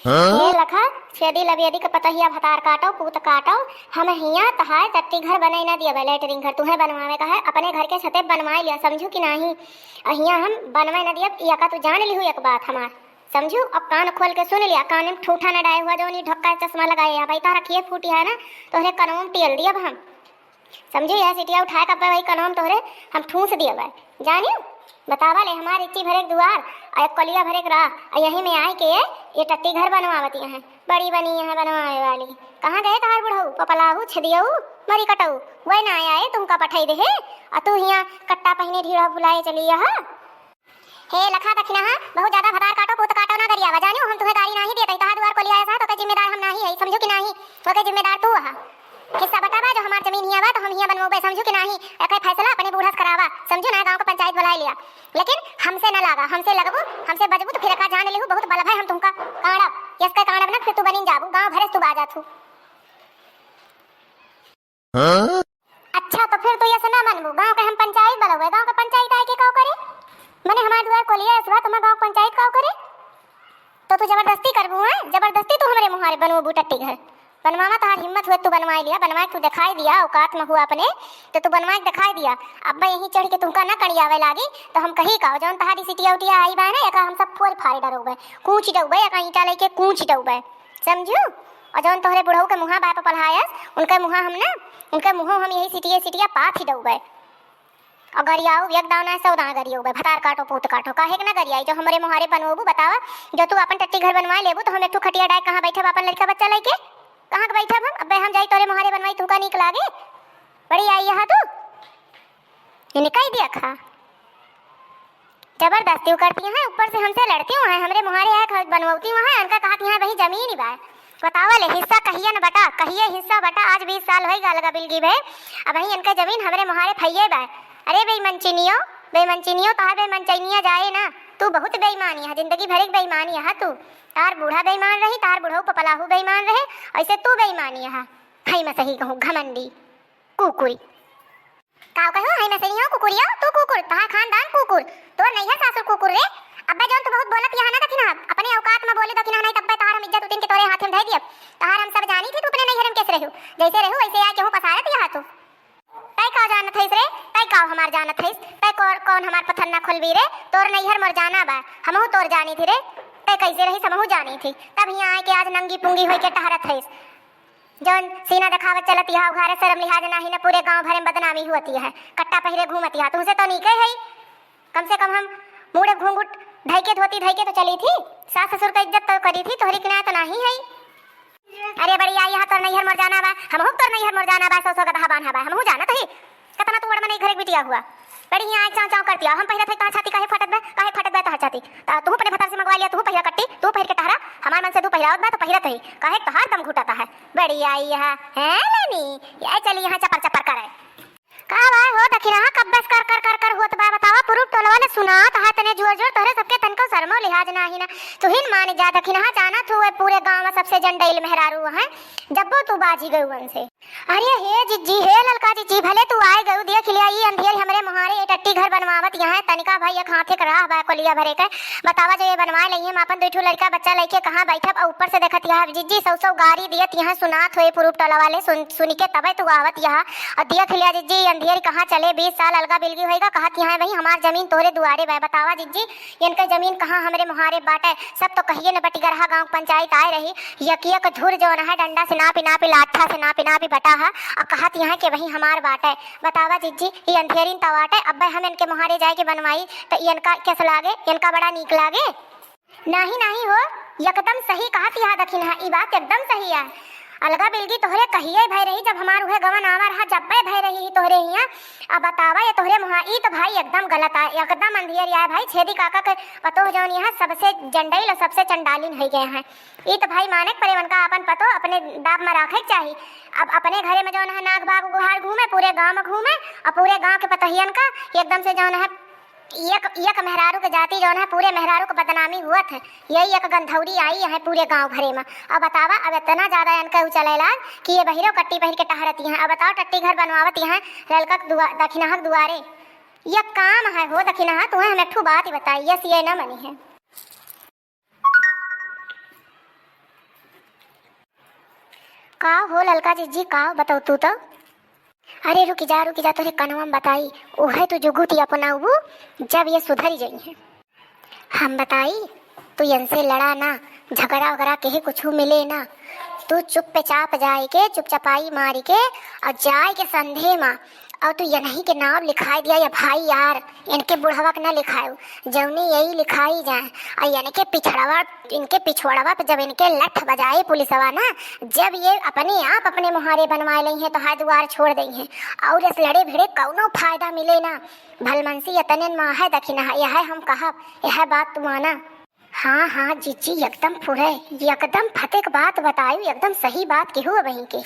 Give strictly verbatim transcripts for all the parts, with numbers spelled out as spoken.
हाँ? ए लखा, छेदी लबेदी के पतहिया भतार काटउ, पूत काटउ, हम हियाँ तहार टट्टी घर बनइ न दियबइ, लेटरिन घर तुहें बनवावे क है, अपने घर के छते बनवाइ लिया, समझू कि नाहीं? अ हियाँ हम बनवइ न दियब, ई अका तू जान लिहू एक बात हमार, समझू? अब कान खोल के सुन लिया, कान में ठूठा न डाए हुआ, जउन ई ढक्का चश्मा लगाए, अब ई तोहर अखिए फूटी है ना, तोहरे कनवम टेल दियब हम। समझू, यह सिटिया उठाए का पे वही कनवम तोहरे हम ठूस दियबइ। जानियो, बतावा ले, हमार इच्ची भरे के दुआर, अ एक कलिया भरे के राह, अ यही में आइ के ये टट्टी घर बनवावत यहाँ। बड़ी बनी यहाँ बनवावे वाली। कहाँ गए तोहार बुढ़ऊ, पपलाहू, छेदियऊ, मरी कटऊ? वही ना आए, तुमका पठाई दे है। अ तू हियाँ कट्टा पहिने ढीढ़ा फुलाए चली यहाँ। हे लखा दखिनहा, बहुत ज्यादा भतार काटो, पूत काटो ना गरियावा। जानियो, हम तुहे गारी नाहीं देत हई, तोहार दुआर कोलिया ऐसा, तोके जिम्मेदार हम नाहीं हई, समझू कि नाहीं? तोके जिम्मेदार तू अहा। हिस्सा बटा बा, जो हमार जमीन हियाँ बा, तो हम हियाँ बनवबे, समझू कि नाहीं? एके फैसला अपने बूढ़ा से करावा, समझू ना, गाँव के पंचायत बुलाए लिया। लेकिन हमसे न लागा, हमसे लगबू, हमसे बजबू, तो फिर एका जान लेहू, बहुत बलभे हम तुमका काड़ब। यस के काड़ब ना, फिर तू बनिन जाबू, गाँव भरे से तू बाजा थू। हाँ? अच्छा, तो फिर तू यस ना मनबू, गाँव के हम पंचायत बलौबे, गाँव के पंचायत आए के काव करे? मने हमार दुआर कोलिया ऐस बा, तुम्हार गाँव के पंचायत काव करे? तो तू जबरदस्ती करबू, हैं? जबरदस्ती तू हमरे मुहारे बनवबू टट्टी घर? बनवावा, तोहार हिम्मत हुए तू बनवाए लिया, बनवाए तू दिखाई दिया, औकात में हुआ अपने, तो तू बनवाए के दिखाई दिया। अब मैं यहीं चढ़ के तुमका ना कड़ियावे लागी, तो हम कही का, जौन तोहारी सिटिया उटिया आई बा ना, एका हम सब फोड़ फाड़ डरौबे, कूच डौबे, एका ईंटा लेके कूच डौबे, समझू? और जौन तोहरे बुढ़ऊ के मुहा बाय पपलहायस, उनके मुहा हम ना, उनके मुहो हम यही सिटिया सिटिया पाथ ही डौबे। और गरियाऊ एक दाव ना, सौ दाव गरियौबे, भतार काटो, पूत काटो, काहे के ना गरियाई? जो हमरे मुहारे बनवबू, बतावा, जो तू अपन टट्टी घर बनवाए लेबू, तो हम एक ठो खटिया डाय कहाँ बैठब अपन लड़का बच्चा लइके? कहाँ के बैठब हम? अबे हम जाई तोरे मुहारे बनवाई, तुहका नीक लागे? बड़ी आई यहाँ तू, इन्हें कही दिया खा। जबरदस्ती करती हैं, ऊपर से हमसे लड़ती हैं, हमरे मुहारे आए, घर बनवती हैं, उनका कहती हैं, "वही जमीन ही बा।" बतावा ले, हिस्सा कहिए न बटा, कहिए हिस्सा बटा, आज बीस साल होई गा अलगा बिलगी भे, अबहीं इनके जमीन हमरे मुहारे फइये बा। अरे बेईमनचिनियो, बेईमनचिनियो, तोहार बेईमनचिनिया जाए ना, तू बहुत बेईमानी है, जिंदगी भर एक बेईमानी है तू। तार बूढ़ा बेईमान रही, तार बूढ़ऊ पपलाहू बेईमान रहे, ऐसे तू बेईमानी है। हई मैं सही कहूँ, घमंडी कुकुरी। काव कहो, हई मैं सही हूँ कुकुरिया, तू कुकुर, तहार खानदान कुकुर, तोर नैहर सासुर कुकुर रे। अब्बे जौन तू बहुत बोलत यहाँ ना दखिनहा, अपने औकात में बोले दखिनहा, नहीं तब्बे तहार हम इज्जत उतिन के तोरे हाथे में धइ दियब। तहार हम सब जानी थी, तू अपने नैहर में कैसे रहू, जैसे रहू वैसे आके हूँ पसारत यहाँ तू। तै का जानत हईस रे, तै का हमार जानत हईस, तै कौन, कौन हमार पथन्ना खोलबी रे? तोर नैहर मोर जाना बा, हमहू तोर जानी थी रे, तै कैसे रहीस हमहू जानी थी, तब यहाँ आके आज नंगी पुंगी होई के टहरत हईस। जौन सीना देखावत चलत यहाँ उघारे शर्म लिहाज नाही न, पूरे गांव भरे में बदनामी हुअत यहाँ, कट्टा पहिरे घूमत यहाँ, तुमसे तो नीके है। कम से कम हम मूड़े घूंघट धइके धोती धइके तो चली थी, सास ससुर का इज्जत तो करी थी, तोहरी किनाय तो नाही है। अरे बड़ी आई यहाँ तोर नैहर मोर जाना बा, हमहू तोर नैहर मोर जाना बा, सौ सौ गदहा बान्हा बा, हमहू जानत ही। कतना तू बड़ मनई घरे के बिटिया हुआ, बड़ी यहाँ चाव चाव करती है। हम पहिरत है तोहार छाती काहे फटत बा, काहे फटत बा तोहार छाती? ता तू अपने भतार से मंगवा लिया, तू पहिरा कट्टी, तू पहिर के टहरा, हमार मन से तू पहिरावत बा तो पहिरत ही, काहे तोहार दम घुटत है। बड़ी आई यहाँ, हैं लेनी, ये चली यहाँ चपर चपर करे। का बा हो दखिनहा, कब्बे से कर कर कर कर होत बा, बतावा, पुरुब टोलवा ले सुनात है तने जोर जोर, तोहरे सबके तनको शर्मो लिहाज नाही ना। तुहिन मान जा दखिनहा, जानत हुए पूरे गांव में सबसे जंडैल मेहरारू हैं, जब्बो तू बाजी गउवन से। अरे हे जिज्जी, हे ललका जिज्जी, भले तू आए गउ, देख लिया ई अंधियर हमरे मुहारे ये टट्टी घर बनवावत यहाँ, तनिका भाई एक हाथे के राह बा कोलिया भरे के, बतावा जो ये बनवाए लइहे, हम अपन दुई ठो लड़का बच्चा लइके कहाँ बैठब, और ऊपर से देखत यहाँ जिज्जी सौ सौ गारी दियत यहाँ सुनात हुए पुरुब टोलवा ले, सुन, सुन के तबे तू आवत यहाँ। और देख लिया जिज्जी, ई अंधियर कहाँ चले, बीस साल अलगा बिलगी होइगा, कहत यहाँ भाई हमार जमीन तोहरे दुआरे बा। बतावा जिज्जी, इनके जमीन कहाँ हमरे मुहारे बाटे, सब तो कहिए न बटिगरहा गांव पंचायत आए रही, यकिया के धुर जौन है डंडा से नापी नापी, लाठा से नापी नापी बटा है, आ कहत यहाँ के वही हमार बाटे। बतावा जिज्जी, ई अंधियरिन तवाटे, अब्बे हम इनके मुहारे जाए के बनवाई, तो इनका कैस लागे, इनका बड़ा नीक लागे। नाही, नाही हो, एकदम सही कहत यहाँ दखिनहा, ई बात एकदम सही है। अलगा बिलगी तोहरे कहिए भय रही, जब हमार उहे गवन आवा रहा, जब्बे भय रही ही तोहरे हियाँ। अब बतावा, ये तोहरे मुहा, ई तो भाई एकदम गलत है, एकदम अंधियर है भाई। छेदी काका के पतोह जौन यहाँ सबसे जंडैल और सबसे चंडालिन हो गए हैं। ई तो भाई माने के परे, उनका अपन पतोह अपने दाब में राखे के चाही। अब अपने घरे में जौन है नाग बाग गुहार घूमे, पूरे गांव में घूमे, और पूरे गांव के पतोहियन का एकदम से जौन है एक, एक मेहरारू के जाति जौन है, पूरे मेहरारू के बदनामी हुअत है। यही एक गंधौरी आई है पूरे गांव भरे में। अब बतावा, अब इतना ज्यादा इनका उचले लाग कि ये बहिरो कट्टी पहिर के टहरती हैं। अब बताओ, टट्टी घर बनवावती हैं ललका के दुआ-, दखिनहा के दुआरे। ये काम है हो दखिनहा, तुम्हें हम एक ठो बात ही बताई, यस, ये न मनी है। का हो ललका जिज्जी, का बताऊ तू तो? अरे रुकि जा, रुकि जा, तोहरे कनवा में बताई, उहे तू जुगुति अपनाउबू, जब ये सुधरि जइहें। हम बताई, तू इनसे लड़ा ना, झगड़ा वगड़ा केहे कुछू मिले ना, तू चुप्पे चाप जाइके, चुपचपाई मारिके, अउर जाइके संधे मा, अउर तू यनही के नाव लिखाइ दिया, या भाई यार, इनके बुढ़वा के ना लिखायो, जौने यही लिखाई जाए, अउर इनके पिछड़वा इनके पिछवड़वा पे जब इनके लठ बजाए पुलिसवा ना, जब ये अपने आप अपने मुहारे बनवाए लइहें, तोहार दुआर छोड़ दइहें। अउर इस लड़े भिड़े कउनो फायदा मिले ना। भलमनसी यतने मा है दखिनहा, यह हम कहब, यह बात तू माना। हाँ, हाँ, जिज्जी, एकदम फुरे, एकदम फतेक बात बतायू, एकदम सही बात केहू अबहीं के।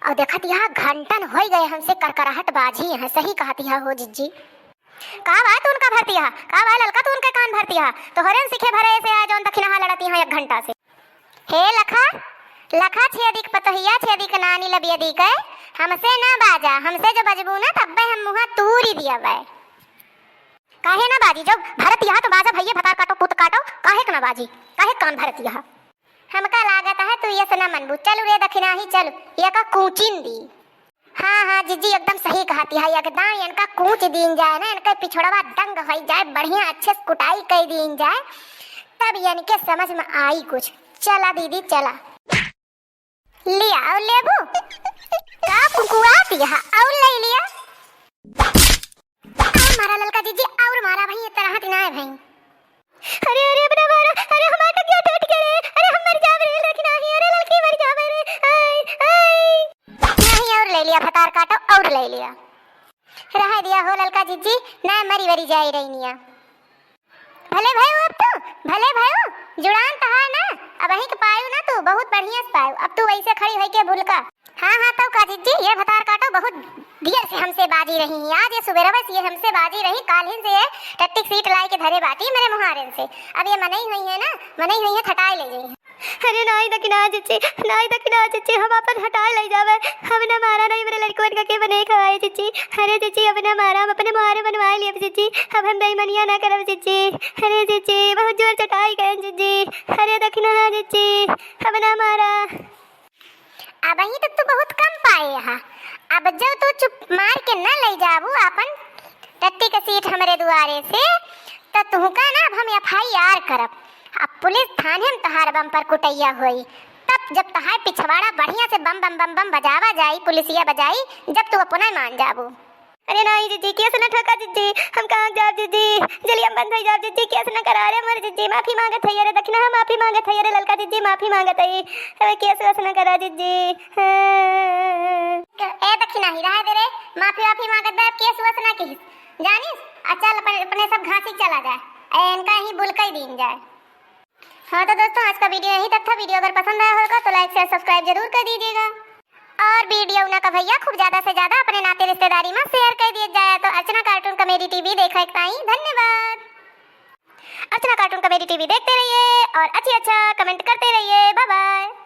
अउर देखत यहाँ घंटन होइ गए हमसे करकराहट बाजी हैं, सही कहत यहाँ हो जिज्जी। का बा तू उनका भरतिया? का बा ललका तू उनके कान भरतिया? तोहरे न सीखे भरे से आ जौन दखिनहा लड़तिया एक घंटा से। हे लखा, लखा छेदिक पतोहिया छेदिक नानी लबियदिक, हमसे ना बाजा, हमसे जो बजबू ना तब्बे हम मुँहा तूरी दियबे। काहे ना बाजी, जब भरतिया तो बाजा भइये भतार काटो पूत काटो, काहे के ना बाजी, काहे कान भरतिया? हमका लागत है तू ये से ना मनबू। चलू रे दखिनाही चलू, ये का कूचिन दी। हाँ, हाँ, जिज्जी एकदम सही कहत है, एकदम इनका कूच दीन जाए ना, इनका पिछड़वा दंग होइ जाए, बढ़िया अच्छे से कुटाई कइ दीन जाए, तब इनके समझ में आई कुछ। चला दीदी, चला। लिया, अउर लेबू? का कुकुआत यहाँ, अउर लइ लिया। अउर मारा ललका जिज्जी, अउर मारा भाई, ये तरह हटी ना है भाई। अरे, अरे, अपना मारा, अरे, हमार टकिया टूट गया रे, अरे, हम मर जाब रे, लेकिन नाही, अरे, ललकी मर जाब रे, आय, आय। नाही, अउर लइ लिया, भतार काटो, अउर लइ लिया। रहे दिया हो ललका जिज्जी, ना मरी वरी जाए रही निया। भले भयो अब तू, भले भयो, जुड़ान तहार ना, अबहीं के पायू ना तू, बहुत बढ़िया से पायू। अब तू वैसे खड़ी होइके भुलका। हाँ, हाँ, तउ का जिज्जी, ये भतार काटो बहुत देर से हमसे बाजी रही हैं। आज ये सुबेरवा से ये हमसे बाजी रही, काल्हिन से ये टट्टी सीट लाइके धरे बाटी मेरे मुहारेन से। अब ये मनई हुई है ना, मनई हुई है, थटाए ले जाई हैं। अरे नाही दखिना जिज्जी, नाही दखिना जिज्जी, हम आपन हटाए ले जावे। हम ना मारा, नाही मेरे लड़कवन का के बने खवाए जिज्जी। अरे जिज्जी, अब ना मारा, हम अपने मुहारे बनवाए लिए जिज्जी। अब हम बेईमानिया ना करब जिज्जी। अरे जिज्जी, बहुत जोर चटाई गए जिज्जी। अरे दखिना जिज्जी, अब ना मारा। अबहीं तो तू बहुत कम पाए हा। अब जब तू चुप मार के न लइ जाबू आपन टट्टी के सीट हमरे दुआरे से, त तुहका ना अब हम FIR करब। अब पुलिस थाने में तहार बम्पर कुटैया होई। तब जब तहार पिछवाड़ा बढ़िया से बम बम बम बम बजावा जाई, पुलिसिया बजाई, जब तू अपना मान जाबू। अरे नाही जिज्जी, केस न ठोका जिज्जी, हम कहाँ जाब जिज्जी, जेलिया में बंद होइ जाब जिज्जी, केस न करा रे मोर जिज्जी, माफी मांगत है रे दखिना, हम माफी मांगत है रे ललका जिज्जी, माफी मांगत है, अरे केस वेस न करा जिज्जी। हाँ। ए दखिना ही रहे दे रे, माफी वाफी मांगत बे, केस वेस न किहिस, जानिस, आ चल अपने, अपने सब घासी चला जाए, ए इनका ही बुलकई दीन जाए। हाँ तो दोस्तों, आज का video यहीं तक था। Video अगर पसंद आया होगा तो like, share, subscribe जरूर कर दीजिएगा। और video ना का भैया खूब ज्यादा से ज्यादा अपने नाते रिश्तेदारी में share कर दिया जाए। तो अर्चना Cartoon Comedy TV देखा एक ताई, धन्यवाद। अर्चना Cartoon Comedy TV देखते रहिए और अच्छी अच्छा comment करते रहिए। Bye bye।